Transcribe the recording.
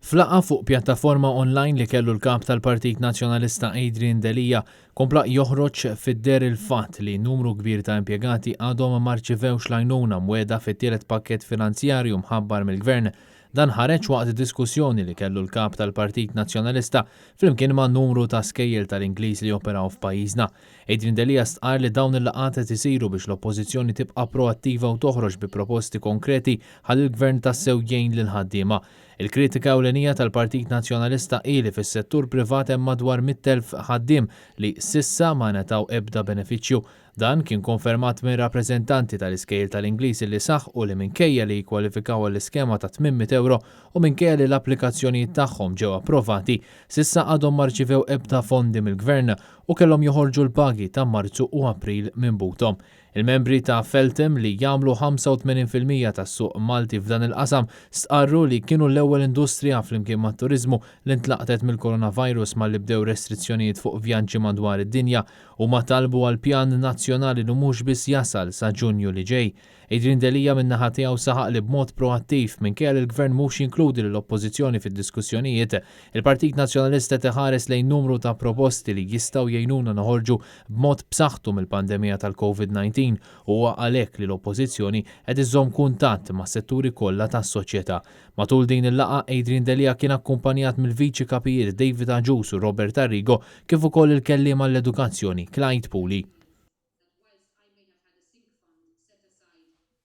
F'laqgħa fuq pjattaforma online li kellu l-Kap tal-Partit Nazzjonalista Adrian Delia kompla joħroġ fid-deher il-fatt li numru kbir ta' impjegati għadhom ma rċivewx l-għajnuna mwiegħda fit-tielet pakkett finanzjarju mħabbar mill-Gvern. Dan ħareġ waqt diskussjoni li kellu l-Kap tal-Partit Nazzjonalista flimkien ma' numru ta' skejjel tal-Ingliż li joperaw f'pajjiżna. Adrian Delia stqarr li dawn il-laqgħat qed isiru biex l-Oppożizzjoni tibqa' proattiva u toħroġ bi proposti konkreti ħalli l-Gvern tassew jgħin lill-ħaddiema. Il-kritika ewlenija tal-Partit Nazzjonalista hi li fis-settur privat hemm madwar 100,000 ħaddiem li s'issa ma ngħataw ebda benefiċċju. Dan kien konfermat minn rappreżentanti tal-iskejjel tal-Ingliż li saħqu li minkejja li jikkwalifikaw għall-iskema ta' 800 ewro u minkejja li l-applikazzjonijiet tagħhom ġew approvati, s'issa għadhom ma rċivew ebda fondi mill-Gvern u kellhom joħorġu l-pagi ta' Marzu u April minn buthom. Il-membri ta' Feltham li jagħmlu 85% tas-suq Malti f'dan il-qasam stqarru li kienu l-ewwel industrija flimkien mat-turiżmu li ntlaqtet mill-coronavirus malli bdew restrizzjonijiet fuq vjaġġi madwar id-dinja. Huma talbu għal pjan nazzjonali li mhux biss jasal sa Ġunju li ġej. Adrian Delia min-naħa tiegħu saħaq li b'mod proattiv, minkejja li l-Gvern mhux jinkludi lill-Oppożizzjoni fid-diskussjonijiet, il-Partit Nazzjonalista qed iħares lejn numru ta' proposti li jistgħu jgħinuna noħorġu b'mod b'saħħtu mill-pandemija tal-Covid 19 u huwa għalhekk li l-Oppożizzjoni qed iżżomm kuntatt mas-setturi kollha tas-soċjetà. Matul din il-laqgħa, Adrian Delia kien akkumpanjat mill-Viċi Kapijiet David Agius u Robert Arrigo kif ukoll il-Kelliem għall-Edukazzjoni Clyde Puli.